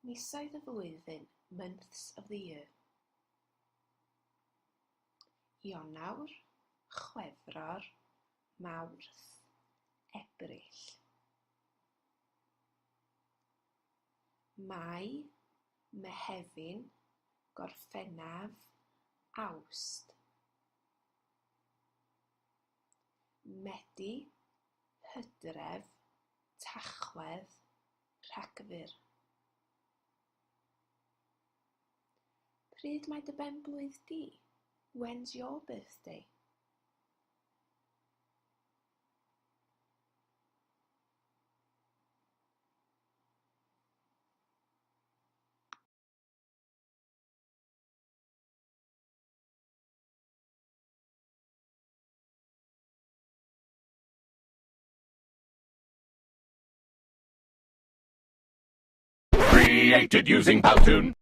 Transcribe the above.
Misoedd y flwyddyn, months of the year. Ionawr, Chwefror, Mawrth, Ebrill. Mai, Mehefin, Gorffennaf, Awst. Medi, Hydref, Tachwedd, Rhagfyr. Pryd mae dy ben-blwydd di? When's your birthday? Created using Powtoon.